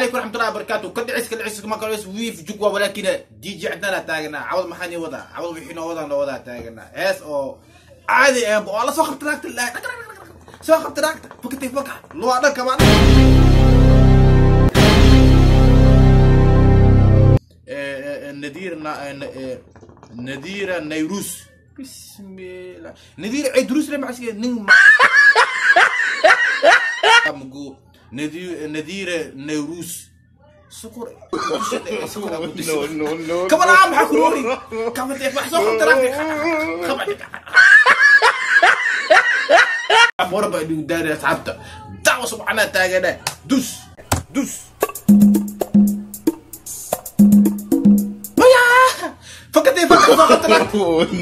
عليكم ورحمة الله وبركاته. كدعس كدعس ما كانوا ويف جوا، ولكن دي جي عندنا تاغنا عوض محاني وضع عوض وحنا وضع وضع تاغنا اس او عادي والله سو خبت راكت سو خبت راكت فكتي فكا لو انا كمان ندير ندير نيروس بسم الله ندير عيدروس لما عسكر نين ندير نيروس سكر نو كمان عم حكروري كمان تفحصوا خبر وربع داري أصحابته دعوة سبحانه تاجنا دوس دوس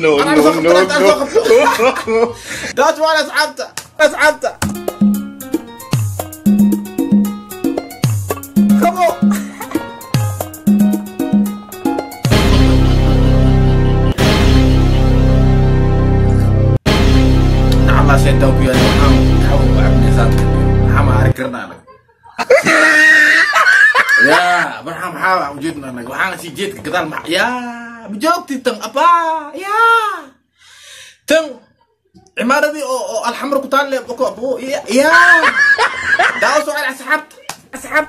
No no no no. That's what أصحابته أصحابته. Come on. نعم سيدنا ويا محمد حاول عبد نزاد حما عركرنا لك. يا مرحبا حاول وجدنا لك وحنا سجيت كذا يا بجوبتي تن أبا يا تن عمارة دي أو الحمر كتال بكو أبو يا يا ده سؤال أسحبت أسحبت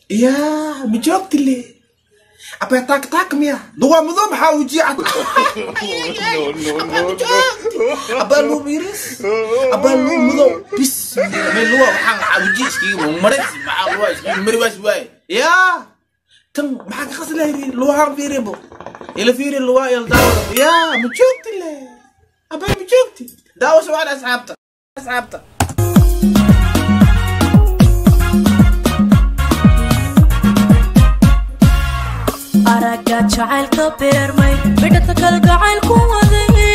يا بجوبتي اللي أبا تاك تاك ميا دوا مذوب حاوجي أبا لو ميرس أبا لو مذوب بس من لو حان حاوجي سكي مرس مع لو سكي مرواس واي يا تم معك خاص لا لو حان فيريبو إلى فيري لو يل داو يا مجوبتي لا أبا مجوبتي داو سؤال أصحابته أصحابته أرجع جعلك بيرمي بدك الجعل قوة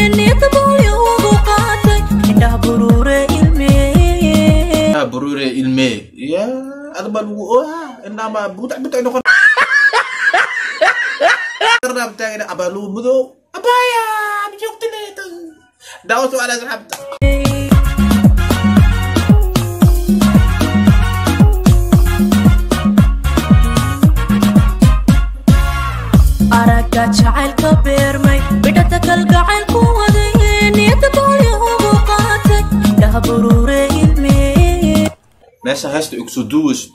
نيت بولي وقاتي إنها برور علمي برور علمي يا هذا بلو إنما بوتع بتاع نقول قرب تاعنا أبلو مذو أبايا بجوقتني دعوة على سحبت أرجع جعلك بيرمي بدك الجعل قوة نيت بولي وقاتي إنها برور علمي meesha heesta igu soo duubayso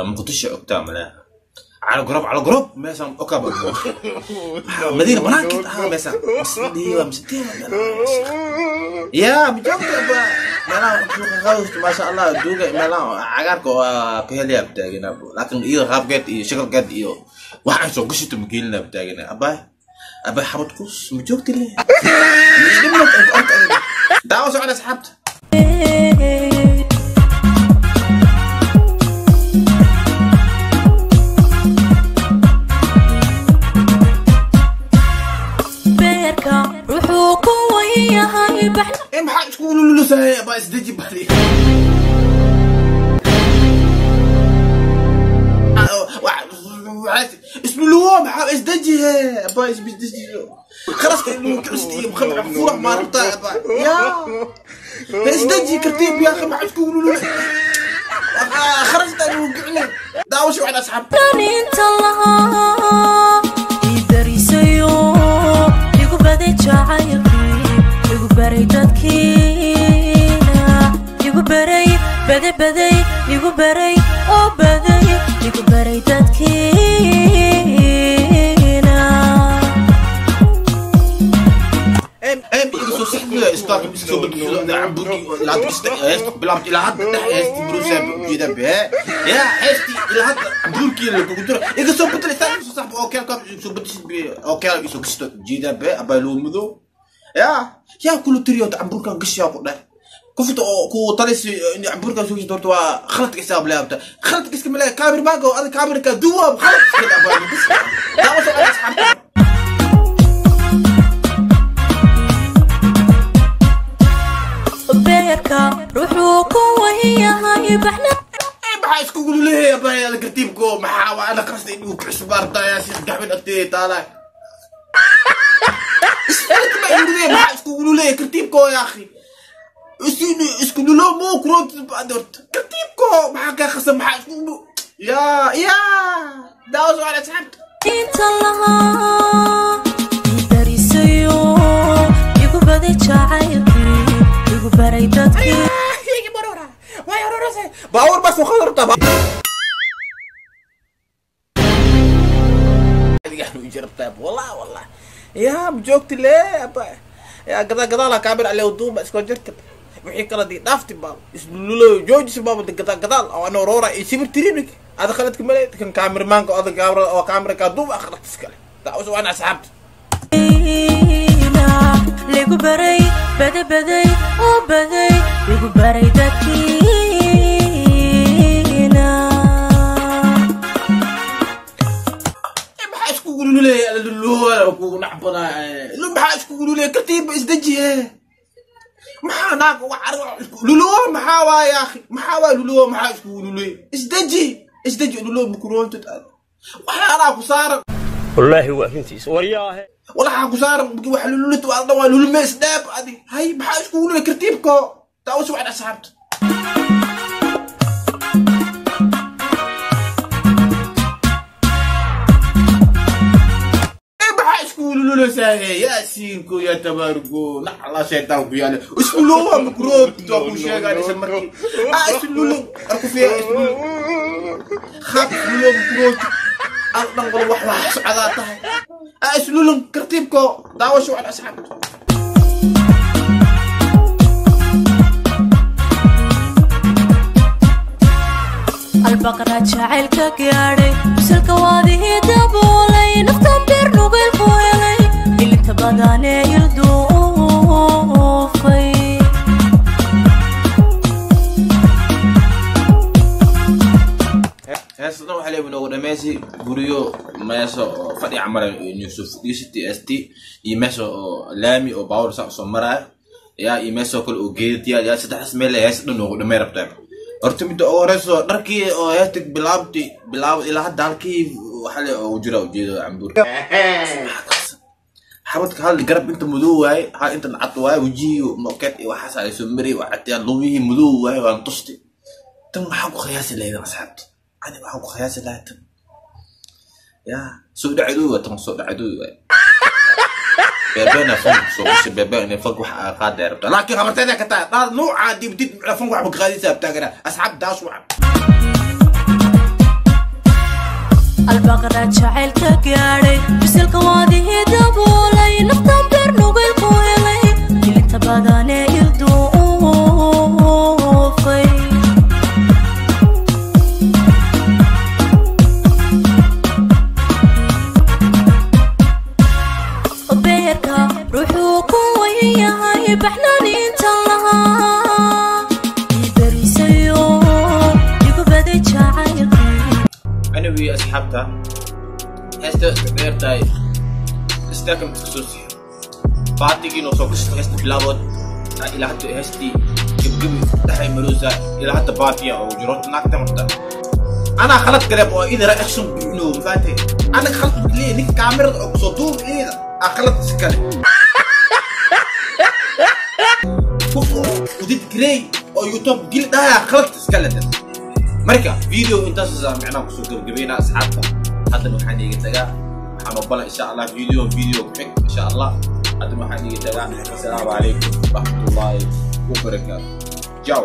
Muqdisho ogtaa malaha على قرب على قرب meeshan okaba مدينة banaankeed ahaa meeshan misdiiba misdiiba yaa mijoogta meelaha suuqa qawsta maasha allah duuga meelaha cagaarka waa ka helayaa bataagina laakiin iyada qaabkeed iyo shakalkeed iyo waxaan soo gashito mageelina bataagina abaa abaa xabad kus mijoogta le daawo socda asxaabta maxaa isku lulusahay abaa isdeji bali isluluwo maxaa isdeji abaa isdeji خلاص كأنه كعستي مخبع فورة ما ربطها أبا يا اسدجي كرتيب يا أخي ما عاد تقولوا خرجت أنا وقعنا داوشوا شو على أصحاب انت الله يدريسيو يقبل جعيلي يقبل dadkiina igu baray baday baday igu baray oo baday igu baray dadkiina ام igu soo saxdiga istaag soo bedelo cambuki la hadda bilaabta ilaa hadda dhex heesti brusa jeeda be ya heesti ilaa hadda cambuki la kugu jiro igu soo bedelo istaag soo saxbo oo kale soo bedelo oo kale igu soo gisto jeeda be abaylo mudo يا يا كل تريو عمبوركان قشيا قده كفت كو طلس عمبوركان سوق دورتوا خلط حساب لا خلط كيس كملا كامير ماكو هذا كامير كدوب خلط كده بس لا وصل اصحاب بيركا روحو وهي هاي بحنا maxaa isku gululeeya baa kartiibko maxaa waa ana qasday inuu ku cusub ardaa yaa sheekh gaxbin agteeda taalaa lululey maxaa isku lululey kartiibko ya akhi isku lulo mo kurontid baadorta kartiibko maxaa kaa khasan maxaa isku ya ya daawasho wacan asxaabta inta lahaa darisayo igu baday jacaylkii igu baray dadkii باور بس وخضر طبعا جربتها والله والله يا بجوكتي ليه يا قضاء قضاء لا كابر عليه ودوم بس جرت وحي كلا دي دافتي باب اسلولو جوج باب قضاء قضاء او انا رورا يسيب ترينك هذا خلتك مليت كان كامير مانك او هذا كاميرا او كاميرا كدوب اخرت تسكله تعوز وانا سحبت ليغو بري بدي بدي او بدي ليغو بري دكينا maxaa isku gululeeya luluwa kugu nacbana maxaa isku gululeeya kartiib isdejiye maxaa naag wax luluwa maxaa waa ya akhi maxaa waa luluwa maxaa isku gululeeya isdeji isdeji luluwa mukurontid waxa anaa ku saaran والله هو فهمتي ورياه ولا ku saaran wax lululit waa dhan waa lulumeys dheeb adi hay maxaa isku gululeeya kartiibko taawus waxaad asxaabta ياسينكو يا تباركو نعلا شيطانكو يا اسلو مكروب تو شيغان اسم مركي اسلو اركو فيها اسلو خاب اسلو مكروب ارضن قول wax wax socdaa tahay اسلو كرتيبكو داوشو على اصحاب البقرة jacaylka gaadhay usalka waadihii daboolay naftan beer nugayl ku helay ilinta badanee ilduufay heestan waxaa leeyahay noogu dhameysi guryo meesha oo fadhi camal Yusuf City ST iyo meesha oo laami oo baawur sax soo maraayo yaa iyo meesha kale oo geed yaa saddexdaas meel hees dhan noogu dhamey rabtaa horta midda ugu horeyso dharkii oo heesta bilaabti bilaab ilaa hadda halkii waxa le oo jira ujeedo cambuur xabadka hal garab inta madow waaye hal inta cad waaye wejihii moket iyo waxaas ay soo maray waa cadiyaan lugihii madow waaye waan tusti tan maxaa ku qiyaasi lahayd asxaabta ani waxaan ku qiyaasi lahaa tan yaa soo dhacdooy waa tan soo dhacdooy waaye beebena fank soo gashay beebena fank wax aa qaaday rabta laakiin habarteeda ka tahay dhaar nuuca dibdid fank wax ma qaadaysaa taagana asxaab daas wacan البقرة jacaylka gaadhay bisilka waadihii daboolay naftan beer nugayl ku helay ilinta badanee ilduufay beerka ruuxuu ku wayan yahay baxnaaninta lahaa iberisayo igu baday jacaylkii anyway asxaabta heesta dheertahay istaakam iska soo siixo baatigiina soo gashtay heesta bilaabood ilaa hadda heestii gebgebi dhaxay maroosa ilaa hadda baatiya oo jiro naagta horta anaa khalad kale oo idara reaction bixino mafaatay ana khalad leeyahay ninka kaamirada oo kusoo duub iyada aa khalad iskale qof oo udid grey oo youtube gil dhahaya khalad iskale marka video intaas micnaha kusoo gabagabeynaa asxaabta haddana waxaan iiga tagaa waxaan oo balan insha allah video ku xig insha allah haddana waxaan iiga tagaa assalaamu calaykum waraxmatullaahi wabarakaatu ciao.